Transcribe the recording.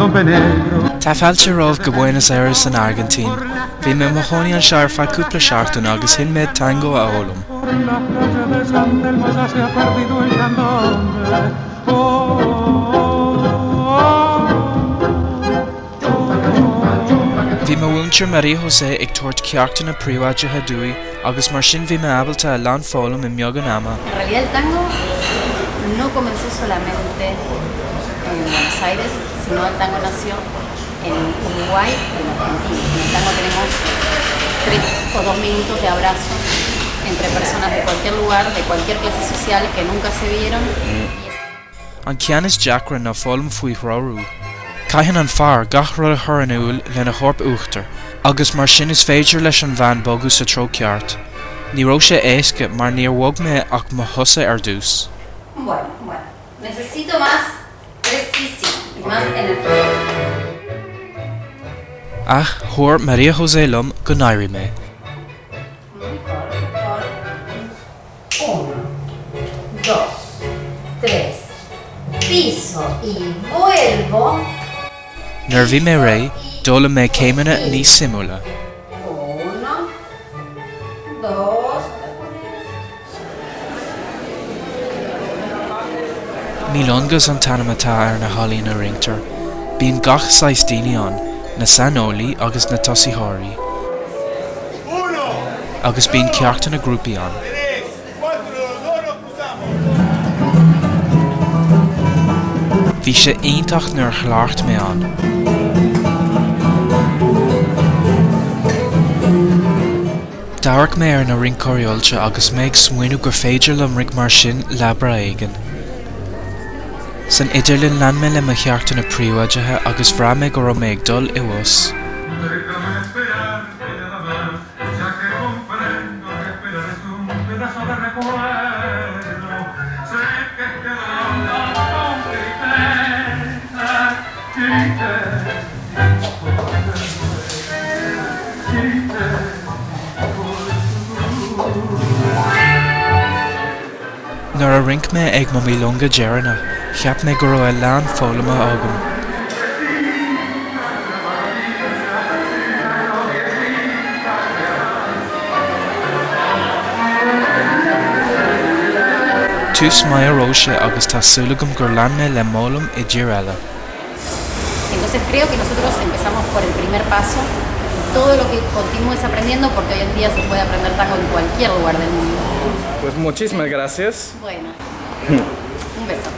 candombe negro. Tá fáilte romhaibh go Buenos Aires san Airgintín. Bhí mé i mo chónaí anseo ar feadh cúpla seachtain agus chinn mé tangó a fhoghlaim. Bhí mo mhúinteoir María José ag tabhairt ceachtanna príobháideacha dúinn agus mar sin bhí mé ábalta a lán foghlaim i mbeagán ama. En realidad el tango no comenzó solamente en Buenos Aires, sino el tango nació en Uruguay y en Argentina. En el tango tenemos 3 o 2 minutos de abrazo entre personas de cualquier lugar, de cualquier clase social que nunca se vieron. An ceann is deacra ná foghlaim faoi threorú. Caitheann an fear gach rud a chur in iúl lena chorp uachtair, agus mar sin is féidir leis an bhean bogadh sa treo ceart. Ní raibh sé éasca mar níor bhog mé ach mo chosa ar dtús. Bueno, bueno, necesito más precisión y más energía. Ach chabhraigh María José liom go n-éirigh mé. Mejor, mejor. Uno, dos, tres. Piso y vuelvo. Nuair a bhí mé réidh, d'fhoghlaim mé céimeanna níos suimiúla. Uno, dos. Milongas an t-ainm atá ar na hallaí ina rinctear. Bíonn gach saghas daoine ann, na saineolaí agus na tosaitheoirí. Agus bíonn ceachtanna grúpaí ann. Bhí sé iontach nuair a chleacht mé ann. D'amharc mé ar na rinceoirí oilte agus mé ag smaoineamh gur féidir liom rinc mar sin lá breá éigin. San idirlinn lean mé le mo cheachtanna príobháideacha agus bhraith mé go raibh mé ag dul i bhfeabhas. Nuair a rinc mé ag mo milonga deireanach, cheap mé go raibh a lán foghlamtha agam. Tús maith a raibh sé agus tá súil agam gur lean mé le m'fhoghlaim i dtír eile. Entonces creo que nosotros empezamos por el primer paso y todo lo que continúes aprendiendo, porque hoy en día se puede aprender tango en cualquier lugar del mundo. Pues muchísimas gracias. Bueno, un beso.